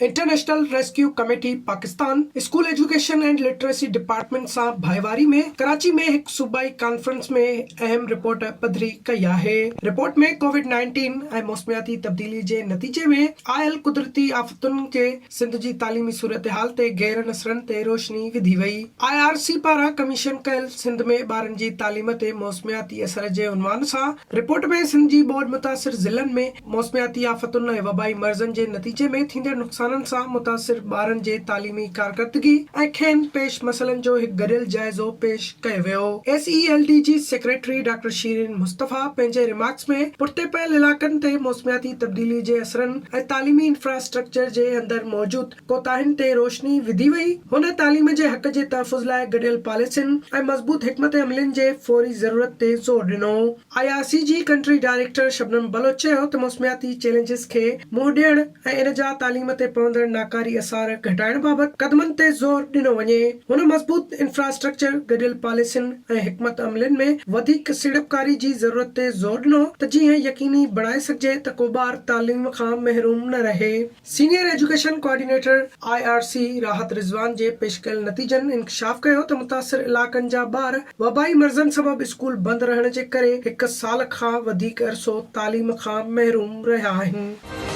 International rescue committee Pakistan school education and literacy department سان ڀائيواري ۾ ڪراچي ۾ هڪ صوبائي ڪانفرنس ۾ اهم رپورٽ پڌري ڪئي آهي. رپورٽ ۾ ڪووڊ 19 ۽ موسمياتي تبديلي جي نتيجي ۾ آيل قدرتي آفتن جي سنڌ جي تعليمي صورتحال تي غير اثرن تي روشني وڌي وئي. I R C پاران ڪميشن ڪيل سنڌ ۾ ٻارن جي تعليم تي موسمياتي اثر جي عنوان سان رپورٽ ۾ سنڌ جي ٻوڏ متاثر ضلعن ۾ موسمياتي آفتن ۽ وبائي مرضن جي نتيجي ۾ ٿيندڙ نقصانن سان متاثر ٻارن جي تعليمي ڪارڪردگي ۽ کين پيش مسئلن جو هڪ گڏيل جائزو پيش ڪيو ويو. ايس اي ايل ڊي جي سيڪريٽري ڊاڪٽر شيرين مصطفيٰ پنهنجي ريمارڪس ۾ پٺتي پيل علائقن تي موسمياتي تبديلي جي اثرن ۽ تعليمي انفراسٽرڪچر جي اندر موجود ڪوتاهين تي روشني وڌي وئي. هن تعليم جي حق جي تحفظ لاء گڏيل پاليسين ۽ مضبوط حڪمت عملين جي فوري ضرورت تي زور ڏنو. I R C جي ڪنٽري ڊائريڪٽر شبنم بلوچ چيو ته موسمياتي چئلينجز کي منهن ڏيڻ ۽ ان جا تعليم تي پوندڙ ناڪاري اثار گهٽائڻ بابت قدمن تي زور ڏنو وڃي. هن مضبوط انفراسٽرڪچر، گڏيل پاليسين ۽ حڪمت عملين ۾ وڌيڪ سيڙپڪاري جي ضرورت تي زور ڏنو ته جيئن يقيني بڻائي سگهجي ته ڪو ٻار تعليم کان محروم نه رهي. Senior education coordinator I R C Rahat Rizwan جي پيش ڪيل نتيجن انڪشاف ڪيو ته متاثر علائقن جا ٻار وبائي مرضن سبب اسڪول بند رهڻ جي ڪري هڪ سال کان وڌيڪ عرصو تعليم کان محروم رهيا آهن.